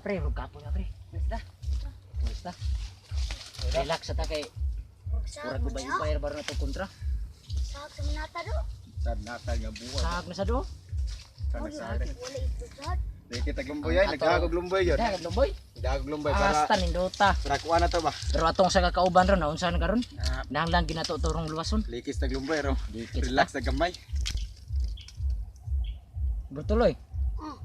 Pre, rug kapoy na pre. Basta. Basta. Relax sa ta kay Sag murag mo niya. ubay-ubay ra baro na to kontra. Sag sa manata do. Sad natal nga buwan. Sag na sa do. Sana sa akin. Wala itlog sad. Di kita glumboy ay, nagdagog lumboy yun. Dagag lumboy. Nagdagog lumboy para Asta nindota. para kuha na to ba? Pero atong sa kakauban ron, naunsa na karon? Ah, Nanglang ginato torong luwason. likis na lumboy ro. Likis ta. Relax na gamay. Bertuloy. Ah.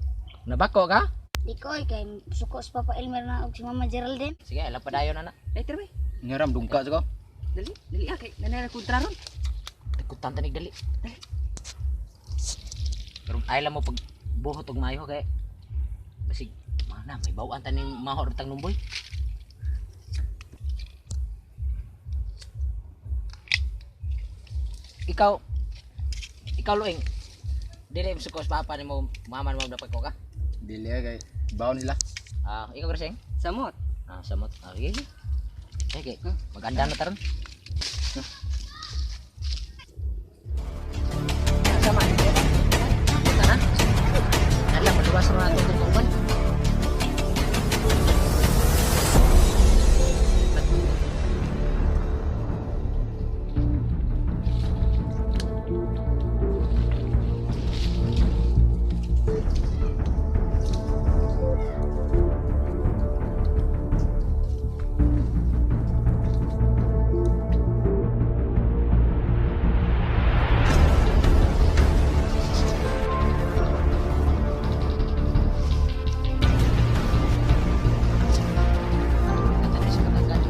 Nabako ka? Di ko oy kay suko sa Papa Elmer na og si Mama Geraldine. Sige, alam pa dayon ana. Later bay. Ngaram dungka sa ko. Dali, dali ah kay nanay kontra ron. Tagkutan tanig dali. Pero ay lang mo pag buhot og maayo kay basig mana may bawaan taning mahor tang numboy. Ikaw ikaw luing dili mo sukos papa nimo mama mo dapat ko ka. Dili ay kay baon sila. Ah, ikaw Greseng? Samot. Ah, samot. Ah, sige. Sige, sige. Maganda na taron. Sama. Tara. Alam, maluwas na nato itong kauban. Katay sa katagan.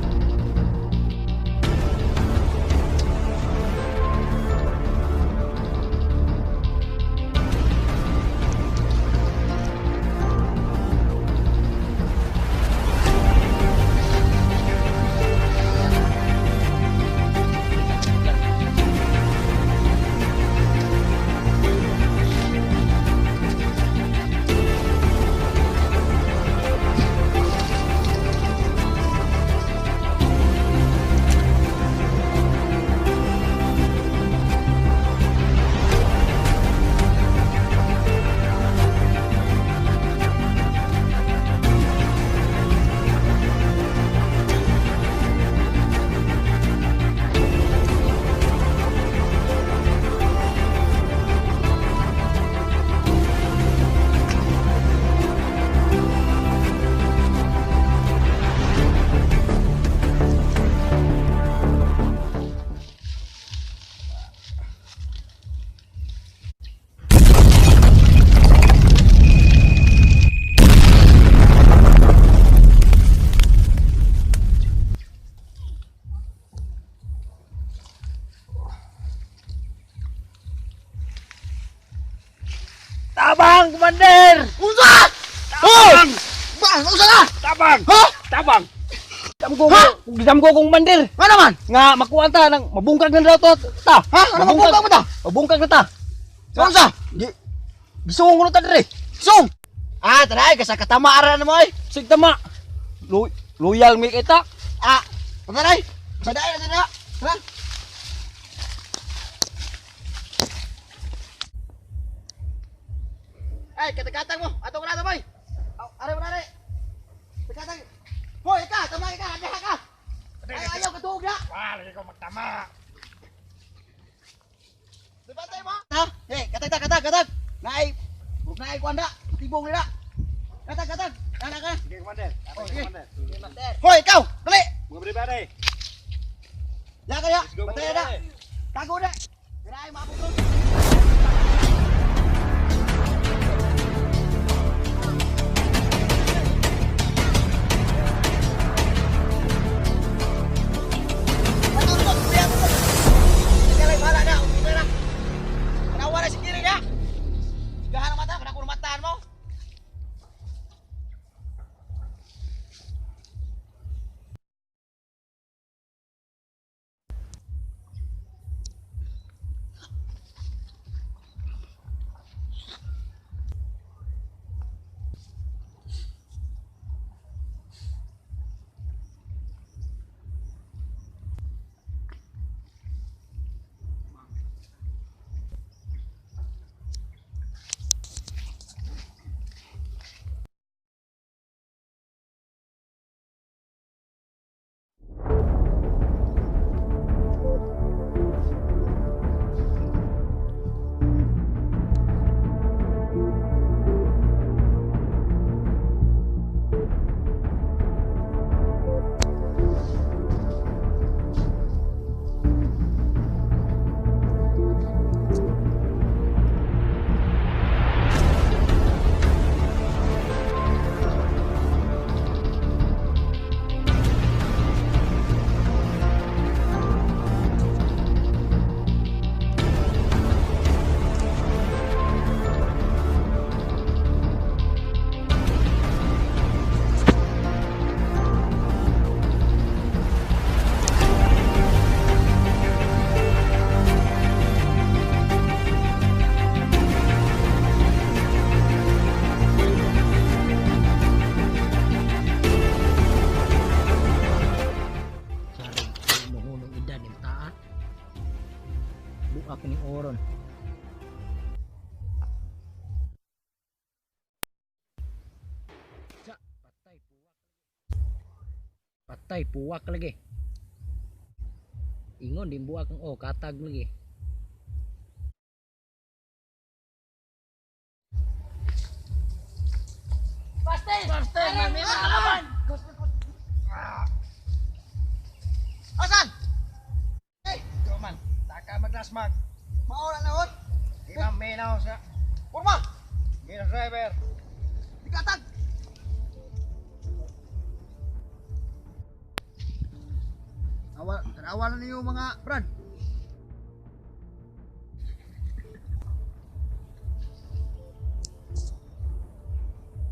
Tabang, Commander! Unsa? Oh! Ba, unsa na? Tabang! Ha? Tabang! Damgo ko, damgo kong Commander. Nga naman? Nga makuha ta nang mabungkag na daw to ta. Ha? Ano mabungkag mo ta? Mabungkag na ta. Unsa? Gi Gisuong ko na ta dire. Sung. Ah, taray kasi katama ara na mo ay. Sig tama. Loyal mi kita. Ah, taray. Saday na na. Tara. Ay, katakatang mo. Ato ko na boy. Aw, are mo na re. Katakatang. Hoy, ka, tama ka, adiha ka. Ay, ayaw katuog na. Wah, lagi ko magtama. Dibantay mo. Ha? Hey, katag ta, katag, katag. Naay, naay kuan na. Tibong nila. Katag, katag. Nana ka. Sige, Commander. Oh, sige. Hoy, ikaw, dali. Mga bribare. Ya kaya, Let's go, batay na. mga Tago na. Dira ay maabot ron. Patulog, kuya, tulog. Sige, ay, bahala na, okay na. Tanawa na si Kiri na. Sigahan ang mata, kana ko mataan mo. Patay puwak lagi. Ingon din buwak ang oh katag lagi. Asan? Hey, man. Taka maglasmag. Maora na hon. Di ba minaw sa Porma. minaw driver. Dikatag. Awa, tanawa na ninyo mga brad.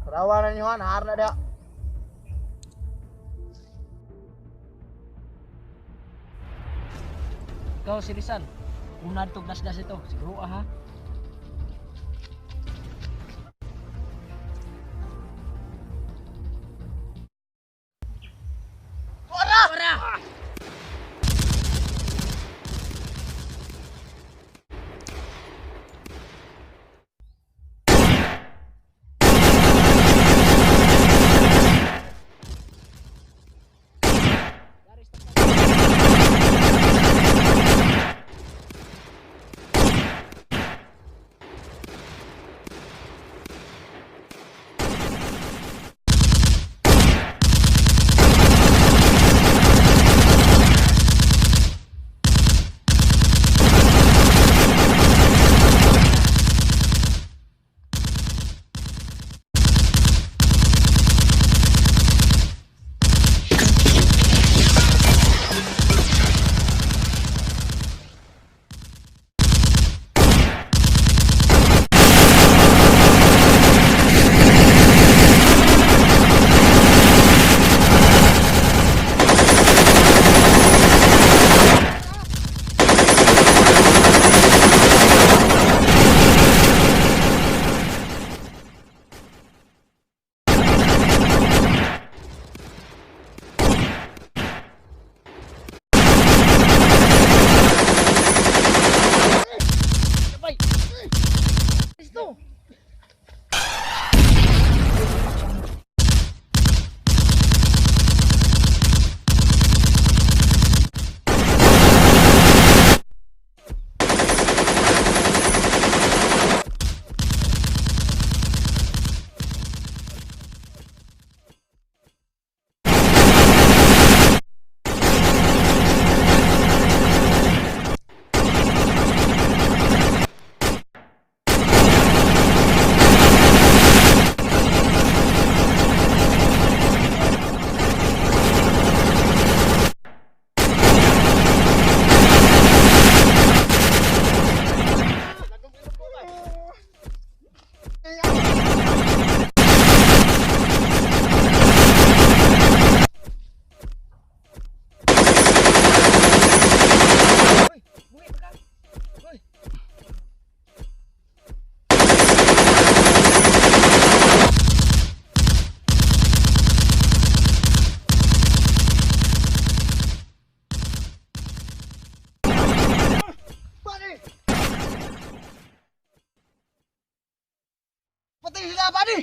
Tanawa na ninyo han, har na dia. Ikaw si Rizal. Una tog dasdas ito. Siguro ah ha. Ora! Ora! Pare! Patay sila, pare!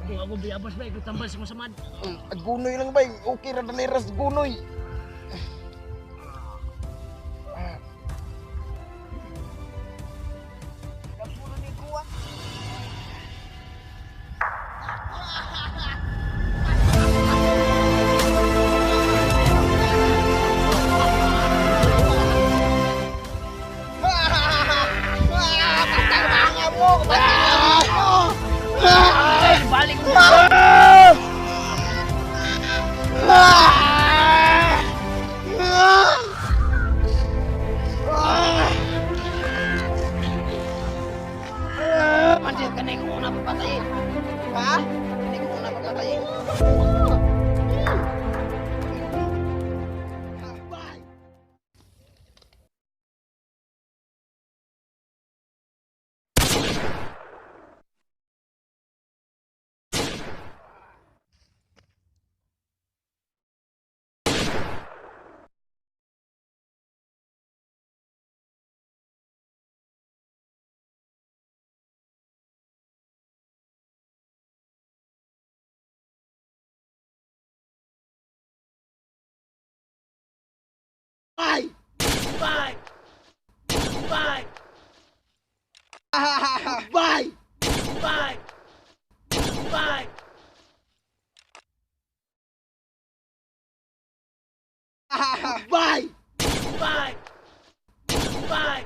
Ako ako biabas ba ikot tambal sa masamad. Gunoy lang ba? Okay ra dali ras gunoy. Patay mga mo! Patay mo! Balik mo. Mandir ka na yung una papatayin. Ha? Hindi ko una papatayin. Bye. Bye. Bye. Bye. Bye. Bye. Bye. Bye. Bye.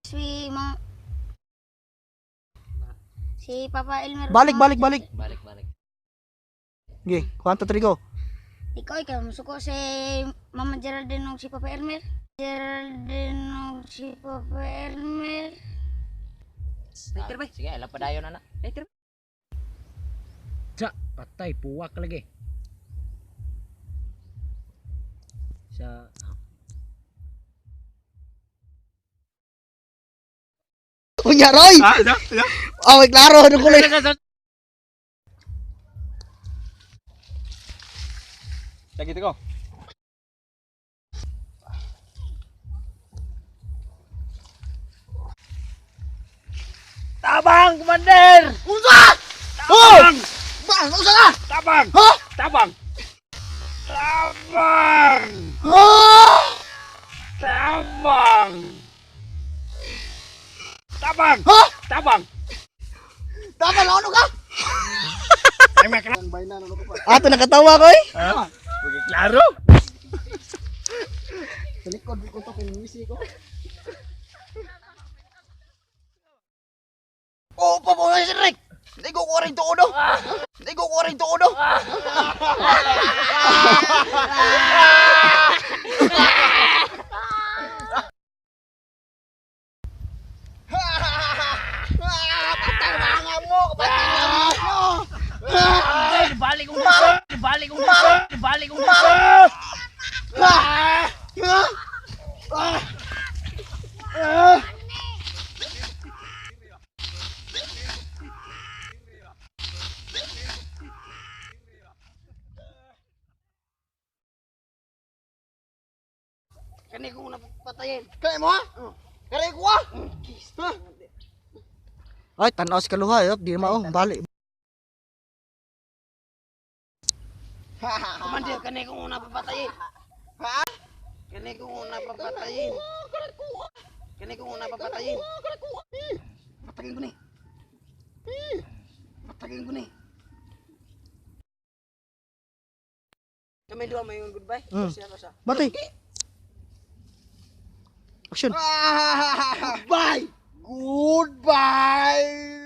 Si ma Si Papa Elmer. Balik, balik, balik. Balik, balik. Okay, 1, 2, 3, go. Ikaw ikaw musuko si Mama Geraldine og si Papa Elmer. Geraldine og si Papa Elmer. Later bay. Sige, alam pa dayon na na. Later. Sa, patay puwak lagi. Sa Unya, Roy! Oh, may klaro. Ano kulay? Lagi ko. Tabang, Commander! Unsa? Oh! Ba, unsa ka? Tabang! Ha? Tabang! Tabang! Ha? Tabang! Tabang! Ha? Tabang! Tama na ano ka? Ato nakatawa ko eh. Oke, klaro! Sa likod ko to kay ko. Oo, pa mo si Rick. Hindi ko kuha rin to uno. Hindi ko kuha rin to uno. Patay mga mo! Patay mga mo! Balik kong balik kong balik kong Kani ko una patayin. Kaya mo ha? Kaya ko ha? Ay, tanaw si Kaluha, eh. Di mao, bali. Commander, kani ko una papatayin. Ha? Kani ko una papatayin. Kani ko una papatayin. Patayin ko ni. Patayin ko ni. Kami dua may goodbye. Siya pa siya. Batay. Action. Goodbye. Goodbye.